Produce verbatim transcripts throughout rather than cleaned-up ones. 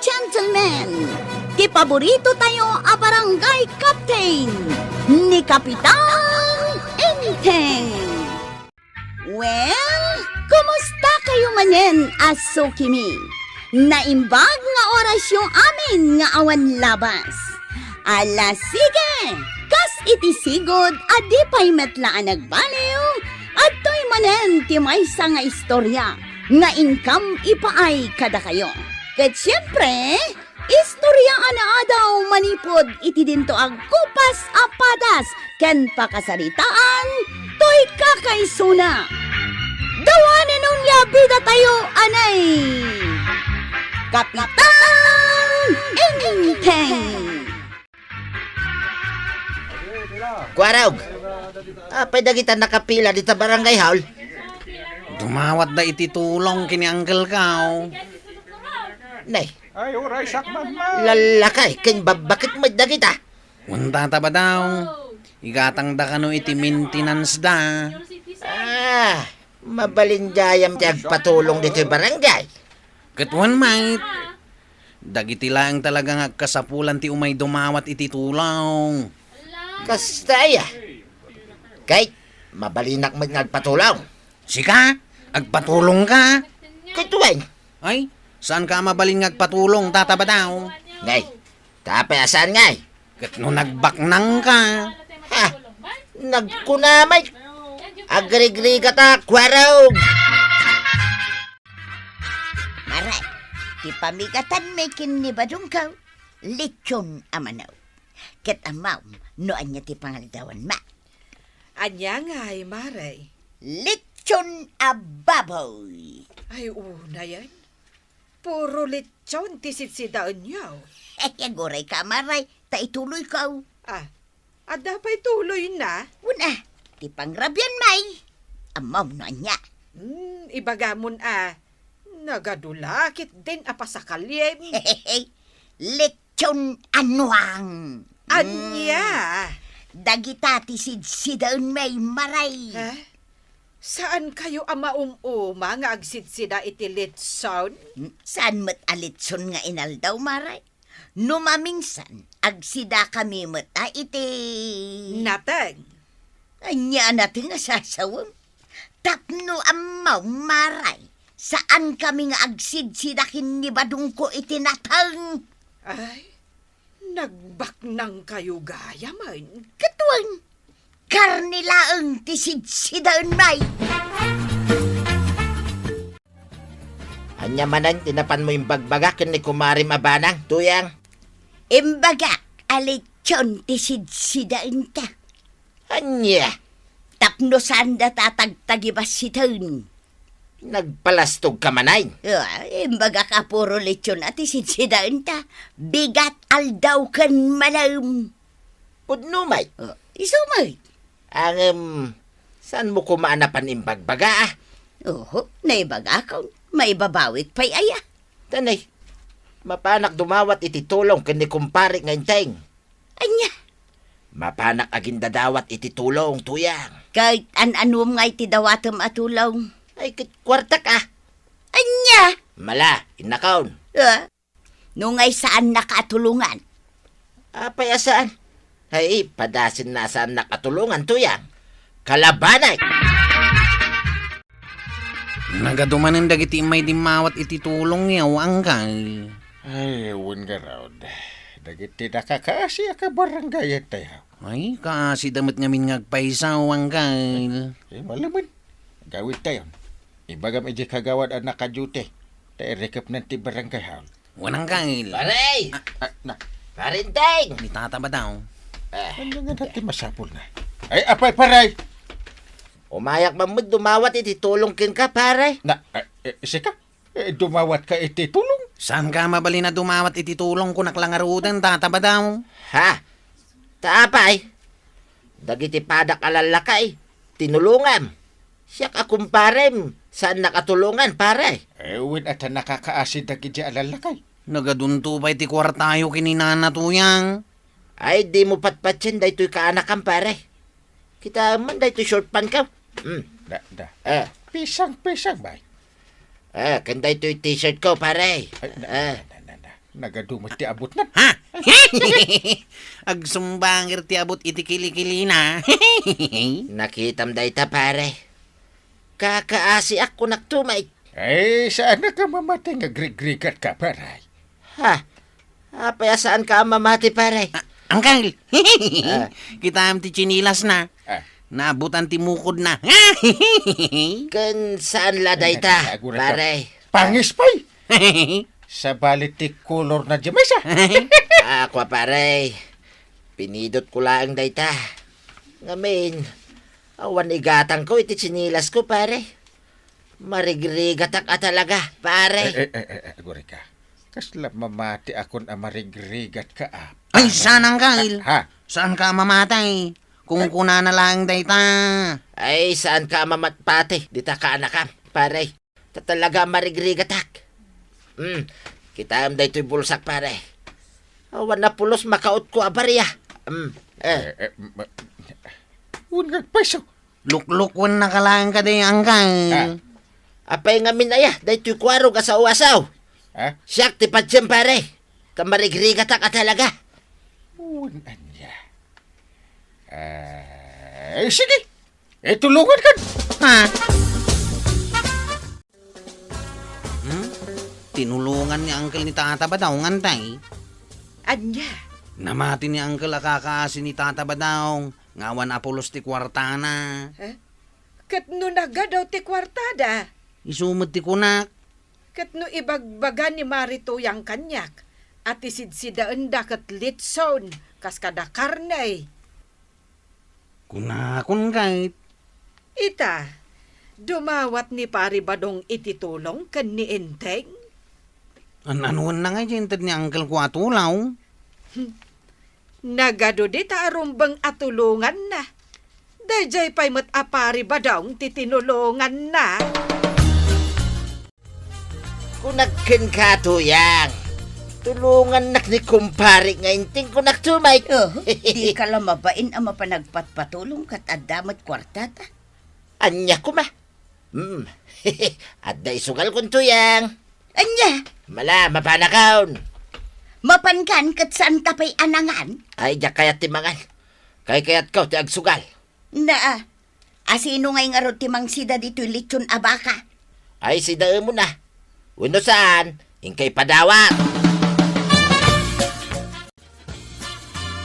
gentlemen, ti paborito tayo a barangay captain, ni Kapitan Enteng. Well, kumusta kayo manen a sukimi? Naimbag nga orasyo amin nga awan labas. Ala, sige! Kas iti sigud a di pay met la a nagbaliw, adtoy manen ti maysa nga istorya nga inkam ipaay kadakayo. Ket siempre, istorya a naadaw manipud iti dinto agkupas a padas ken pakasaritaan toy kakaisuna. Dawanen onia bida tayo, anay! Kapitan Enteng! Kuarog, apay dagita nakapila dita barangay hall? Dumawatda iti tulong ken ni Uncle Kao. Nay, ay, uray, sakbay man. Lallakay ken babbakek met dagita. Wen, Tata Badong, igatangda kano iti maintenance da. Ah, mabalin gayam ti agpatulong ditoy barangay. Ket wen met, dagiti laeng talaga nga agkasapulan ti umay dumawat iti tulong. Kasta aya. Kay, mabalinak met nga agpatulong. Sika? Agpatulongka? Ket wen. Ay, saanka a mabalin nga agpatulong, Tata Badong? Ngay, ta apay a saan ngay? Ket no nagbaknangka? Ha? Nagkuna met. Agrigrigata, Kuarog! Maray, ti pamigatanmi ken ni Badongko, litson a manok. Ket ammom no ania ti pangaldawanmi? Ania ngay, Maray? Litson a baboy. Ay, unayen. Puro litson ti sitsidaenyo. Agurayka, Maray, ta ituloyko. Ah, adda pay tuloyna? Wen a, ti pangrabianmi. Ammom no ania? Hmm, ibagamon a, nagadu la ketdin a pasakalim. Litson a nuang. Ania? Dagita ti sitsidaenmi, Maray. Ha? Saankayo a maum-uma nga agsidsida iti litson? Hmm, saan met a litson nga inaldaw, Maray? No maminsan, agsidakami met a iti nateng. Ania a nateng a sasawem? Tapno ammom, Maray, saankami nga agsidsida ken ni Badongko iti nateng. Ay, nagbaknangkayo gayamen. Ket wen, karne laeng ti sidsida, Nay. Ania manen ti napanmo imbagbaga ken ni kumarem a banang, Tuyang? Imbagak a litson ti sidsidaenta. Ania? Tapno saanda ta tagtagibassiten. Nagpalastogka manen? Ah, imbagak a puro litson a ti sidsidaenta. Bigat aldaw ken malem. Pudno met. Oh, isu met. Ngem, saanmo koma a napan imbagbaga, a? Oho, naibagakon. Maibabawik pay aya? Tanay, mapanak dumawat iti tulong ken ni kumpare nga Enteng. Ania? Mapanak agindadawat iti tulong, Tuyang. Ket an-anom ngay ti dawatem a tulong? Ay, ket kuartak, a. Ania? Mala, innakon. Ah? No ngay saannaka a tulongan. Apay a saan? Ay, padasenna a saannak a tulongan, Tuyang. Kalabanek! Nagadu manen dagiti immay dimmawat iti tulongyo, Angkal. Ay, wen ngarud. Dagiti nakakaasi a kabaranggayan tayo. Ay, kaasida met ngamin nga agpayso, Angkal. Eh, malemen. Gawidtayon. Ibagam idiay kagawad a nakaduty. Ta irikepnan ti barangay hall. Wen, Angkal. Pare! Ah, ah, na. Pare Enteng! Ni Tata Badong. Ah. Ania ngata ti masapulna? Ay, apay, pare! Umayak man met dumawat iti tulong kenka, pare. Na, eh, eh, sika? Eh, dumawatka iti tulong? Saanka mabalin a dumawat iti tulong, kunak la ngaruden, Tata Badong? Ha? Ta apay? Dagiti padak a lallakay, tinulongam. Siak a kumparem, saannak a tulongan, pare. Eh, wen a ta nakakaasi dagiti a lallakay. Nagadunto pay ti kuartayo ken ni Nana, Tuyang. Ay, dimo patpatien daytoy kaanakam, pare. Kitaem man daytoy short pantko. Hmm. Da, da. Eh. Pisang, pisang, bay. Eh, ken daytoy t-shirtko, pare. Ay, na, Eh. na, na, na, na. Nagadu met ti abutna. Ha? Agsumbanger ti abut iti kilikilina. Nakitam dayta, pare. Kakaasiak, kunak tumay. Ay, saan ka mamati nga grigrigat ka, pare? Ha? Apay a saan ka a mamati, pare? Ah, Uncle! Ah. Kitaem ti tsinilasna. Ah. Naabutan ti mukodna. Ken saan la dayta, Ay, nagagura ka. Pare? Pangis pay! Sabali ti kolorna diay maysa. Ako, pare. Pinidotko laeng dayta. Ngamin, awan igatangko iti tsinilasko, pare. Marigrigatak a talaga, pare. Eh, eh, eh, eh, eh, agurika. Kasla mamatiakon a marigrigatka, a. Ay, saan, Uncle? Ha? Saan ka mamati? Kung kunana laeng dayta. Ay, saan ka mamatpati? Dita kaanakam, pare. Ta talaga marigrigatak. Hmm, kitaem daytoy bulsak, pare. Awan a pulos makautko a baria. Hmm, eh. Eh, eh, ma-, Wen nga agpayso. Luklukwen na ka laeng kadi, Uncle. Ah. Apay ngamin aya, daytoy kuarog a sao-asao. Ah? Siak ti patiem, pare. Ta marigrigatak a talaga. Wen ania. Ah, eh, sige. Eh, tulungan kan. Ha? Hmm? Tinulungan ni Uncle ni Tata Badong, Uncle. Ania? Namati ni Uncle a kakaasi ni Tata Badong, nga awan a pulos ti kuartana. Eh? Ket no nagadu ti kuartada? Isu met ti kunak. Ket no ibagbaga ni Mari Tuyang kaniak, a ti sidsidaenda ket litson, kas kada karne. Kunakon ket. Ita, dumawat ni Pari Badong iti tulong ken ni Enteng? An-, anuenna ngay ti inted ni Uncle ko a tulong? Hmm. Nagadu dita a rumbeng a tulonganna. Daydiay pay met a Pari Badong ti tinulonganna. Kunak kenka, Tuyang. Tulongannak ni kumpare nga Enteng, kunak tumay. Oh, dika la mabain a mapan agpatpatulong ket adda met kuartada. Ania koma? Hmm. Adda isugalkon, Tuyang. Ania? Mala, mapanakon. Mapankan ket saanta pay a nangan? Ay, diak kayat ti mangan. Kaykayatko ti agsugal. Naa, asino ngay ngarud ti mangsida ditoy litson a baka? Ay, sidaemon a. Wenno saan, inka ipadawat.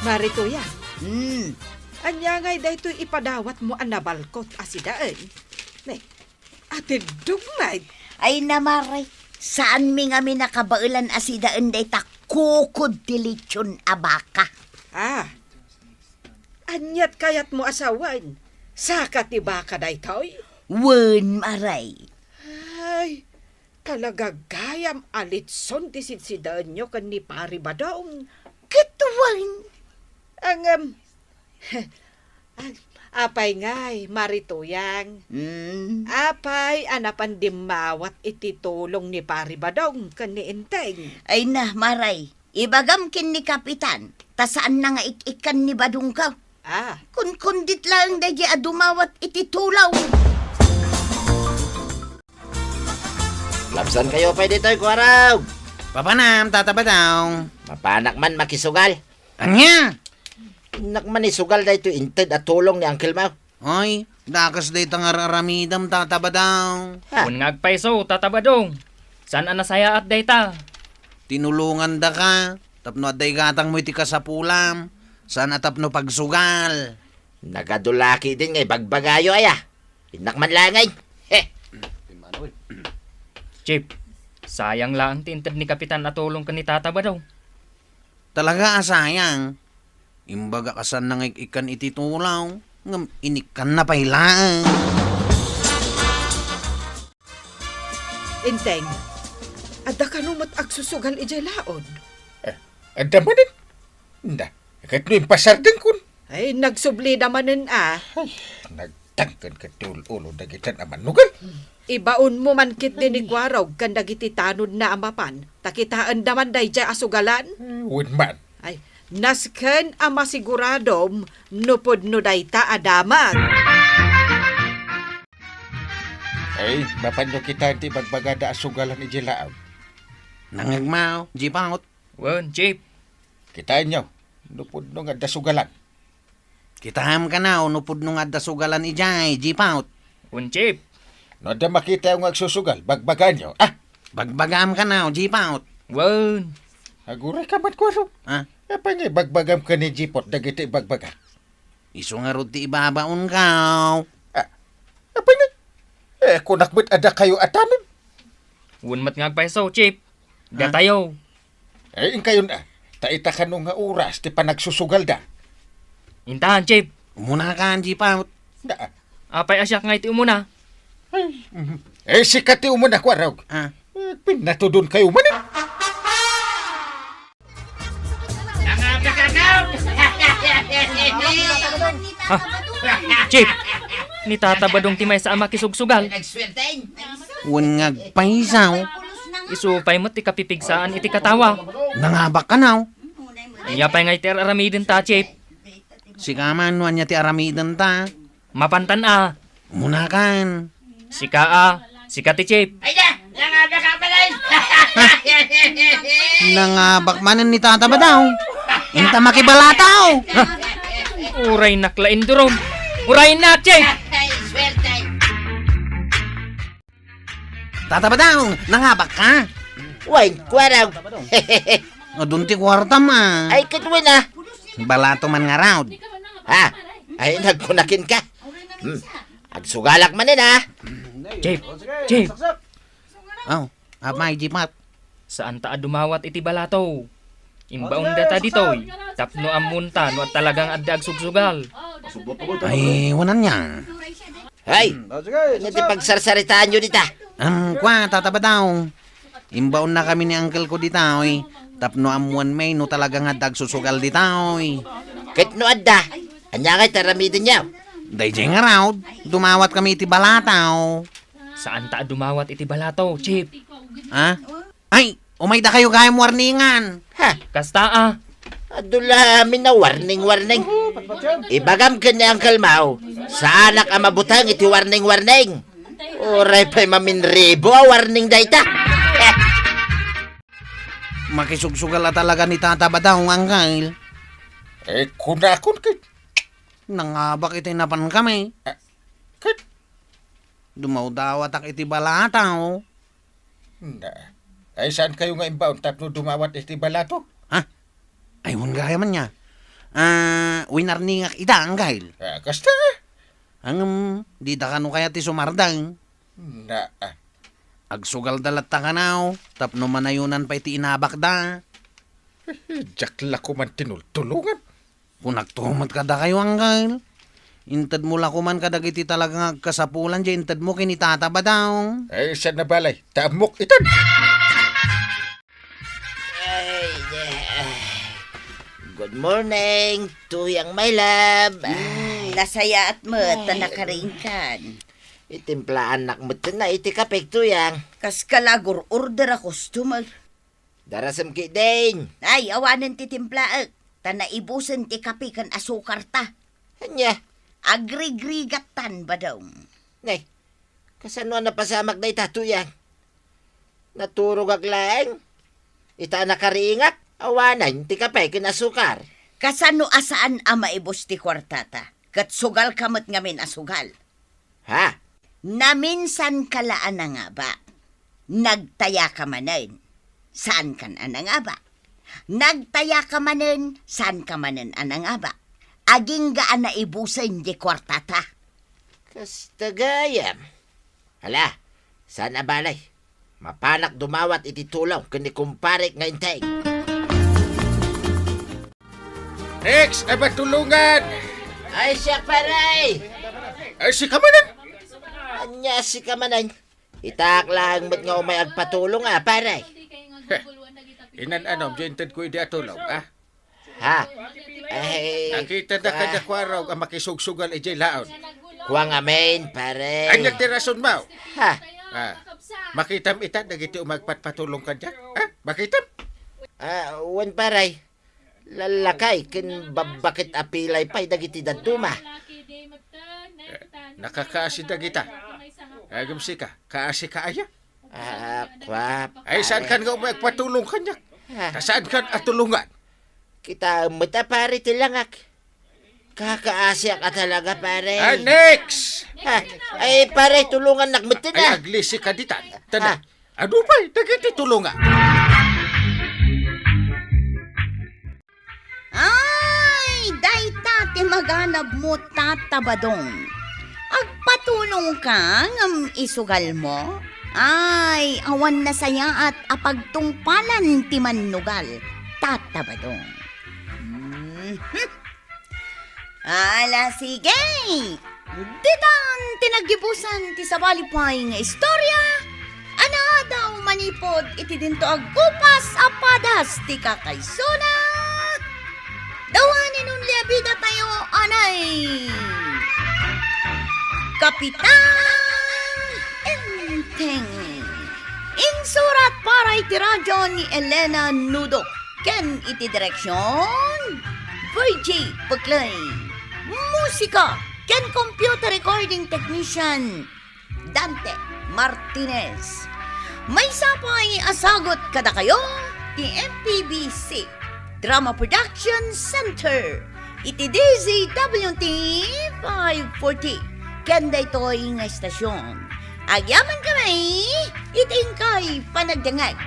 Mari Tuyang. Hmm. Ania ngay daytoy ipadawatmo a nabalkot a sidaen? Ne, atiddog met. Ay, namari, saanmi ngamin a kabaelan a sidaen dayta kukod ti litson a baka. Ah, Aniat kayatmo a sawen? Saka ti baka daytoy? Wen, Mari. Ay, talaga gayam a litson ti sidsidaenyo ken ni Pari Badong. Ket wen. Ngem, apay ngay, Mari Tuyang? Mm. Apay a napan dimmawat iti tulong ni Pari Badong ken ni Enteng? Ay na, Mari. Ibagam ken ni Kapitan, ta saanna nga ik-ikkan ni Badongko. Ah. Kunkundit laeng daydiay a dumawat iti tulong. Labsankayo pay ditoy, kuarog. Papanam, Tata Badong. Mapanak man makisugal. Ania? Innak man isugal daytoy inted a tulong ni Uncle Mau. Ay, dakas dayta nga ar-aramidem, Tata Badong. Ha? Wen nga agpayso, Tata Badong. Saan a nasayaat dayta? Tinulongandaka tapno adda igatangmo iti kasapulam. Saan a tapno pagsugal. Nagadu la ketdin nga ibagbagayo aya. Innak man laeng. He. Chief, sayang laeng ti inted ni Kapitan a tulong ken ni Tata Badong. Talaga a sayang. Imbagak a saanna nga ik-ikkan iti tulong, ngem inikkanna pay laeng. Enteng, adda kano met agsusugal idiay laod? Eh, adda manen. Nda, ket no impasardengkon? Ay, nagsublida manen a. Ay, nag- Tangken ket ti ul-ulo dagiti a mannugan. Ibaonmo man ketdi ni Kuarog ken dagiti tanodna a mapan, ta kitaenda man daydiay a sugalan. Eh, wen man. Ay, nasken a masiguradom no pudno dayta a damag. Ay, mapanyo kitaen ti ibagbagada a sugalan idiay laod. Nangngegmo, Jipaot. Wen, Chief. Kitaenyo, no pudno nga adda sugalan. Kitaem kano, no pudno nga adda sugalan idiay, Jipot. Wen, Chief. No adda makitayo nga agsusugal, bagbagaenyo. Ah! Bagbagaem kano, Jipot. Wen. Aguray ka met, Kuwaro. Ah? Apay nga ibagbagam ken ni Jipot dagiti ibagbagak? Isu ngarud ti ibabaonko. Ah, apay nga? Eh, kunak met a dakayo a tanem. Wen met nga agpayso, Chief. Ah? Datayo. Eh, inkayon a. Ta ita kano nga oras ti panagsusugalda. Intan, Chief. Umunakan, Jipot. Da. Apay a siak nga iti umuna? Ay, mhm. Eh, sika ti umuna, Kuwarog. Ah. Eh, pinatudon kayo man eh. Ha? Chief, ni Tata Badong ti maysa a makisugsugal. Wen nga agpayso. Isu pay met ti kapipigsaan iti katawa. Nangabak kano. Ania pay nga iti ar-aramidenta, Chief? Sika man, no ania ti aramidenta? Mapantan a. Umunakan. Sika a. Sika ti Chief. Ay da! Nangabak ka pala eh! Nangabak manen ni Tata Badong. Inta makibalataw. Ha? Uraynak la indurom. Uraynak, Chief! Ay, swerte! Tata Badong, nangabak ka? Wen, Kuwarog. Adun ti kuartam a. Ay, ket wen a. Balato man ngarud. Ha? Ay, nagkunakin ka. Hmm. Agsugalak manen a. Chief, Chief. Oh, apay, Jipot? Saanta a dumawat iti balato. Imbaon data ditoy, tapno ammonta no talagang adda agsugsugal. Ay, wen ania. Hay! Hmm, o, sige, ania ti pagsarsaritaanyo dita? Am, kua, Tata Badong. Imbaonnakami ni uncle ko ditoy, tapno ammoanmi no talagang adda agsusugal ditoy. Ket no adda, ania ngay ti aramidenyo? Daydiay ngarud, dumawatkami iti balato. Saanta a dumawat iti balato, Chief. Ha? Ay, umaydakayo gayam warningan. Ha? Kasta a. Adu la amin a warning-warning. Ibagam ken ni Uncle Mao, saanak a mabuteng iti warning-warning. Uray pay maminribo a warning dayta. Makisugsugal a talaga ni Tata Badong, Uncle. Eh, kunakon ket. Nangabak iti napankami. Ah, ket? Dumawdawatak iti balato. Na, ay, saankayo nga imbaon tapno dumawat iti balato? Ha? Ay, wen gayam ania. Ah, winarningak ida, Uncle. Ah, kasta? Ngem, dida kano kayat ti sumardeng? Na, ah. Agsugalda latta kano, tapno manayonan pay ti inabakda. Diak la koma tinultulongan. Kunakto met kadakayo, Uncle. Intedmo la koma kadagiti talaga nga agkasapulan diay intedmo ken ni Tata Badong. Ay, saan a balay? Ta ammok itan. Ay, yeah. Good morning, Tuyang, my love. Mm, nasayaat met, ta nakaringkan. Itimplaannak met na iti kape, Tuyang. Kas kalagur order a customer. Darasem ketdin. Ay, awanen ti timplaek, ta naibusen ti kape ken asukarta. Ania? Agrigrigattan, Badong. Nay, kasano a napasamak dayta, Tuyang? Naturogak laeng. Ita a nakariingak, awanen ti kape ken asukar. Kasano a saan a maibus ti kuartata? Ket sugalka met ngamin a sugal. Ha? Naminsanka la a nangaba. Nagtayaka manen. Saankan a nangaba. Nagtayaka manen. Saanka manen a nangaba. Agingga a naibusen diay kuartata. Kasta gayam. Hala, saan a balay. Mapanak dumawat iti tulong ken ni kumparek nga Enteng. Next, a patulongan! Ay, siak, pare! Ay, sika manen! Ania, sika manen? Itaak laeng met nga umay agpatulong a, pare. Heh, inan-anom diay inted ko idi a tulong, a? Ha? Ay, nakita na ka- kada kuarog a makisugsugal idiay laon. Kua ngamin, pare. Ania ti rason mo? Ha? Ah, makitam ita dagiti umagpatpatulong kadiak? Ha? Makitam? Ah, wen, pare. Lallakay ken babbaket a pilay pay dagiti dadduma. Eh, nakakaasi dagita. Agem sika, kaasi ka aya? Ah, kua, ay, saan pare. Kan nga umay agpatulong kaniak? Ta saankan a tulongan? Kitaem met a, pare, ti langak. Kakaasiak a talaga, pare. Ah, next! Ah, ay, pare, tulongannak met, ay, ah. Aglisi ka ditan. Tana. Ah. Adu pay dagiti tulongan? Ay, dayta ti maganabmo, Tata Badong. Agpatulongka ngem isugalmo? Ay, awan nasayaat a pagtungpalan ti mannugal, Tata Badong. Mhm. Ala, sige! Ditan ti naggibusan ti sabali pay nga istorya a naadaw manipud iti dinto a gupas a padas ti kakaisuna. Dawanen unli a bidatayo, anay! Kapitan Enteng. Insurat para iti radyo ni Elena Nudo ken iti direksion, Virgie Peclay. Musika ken computer recording technician, Dante Martinez. Maysa pay a sagut kadakayo ti M P B C Drama Production Center iti D Z W T five forty ken daytoy nga estasion. Agyamankami iti inkay panagdengngeg.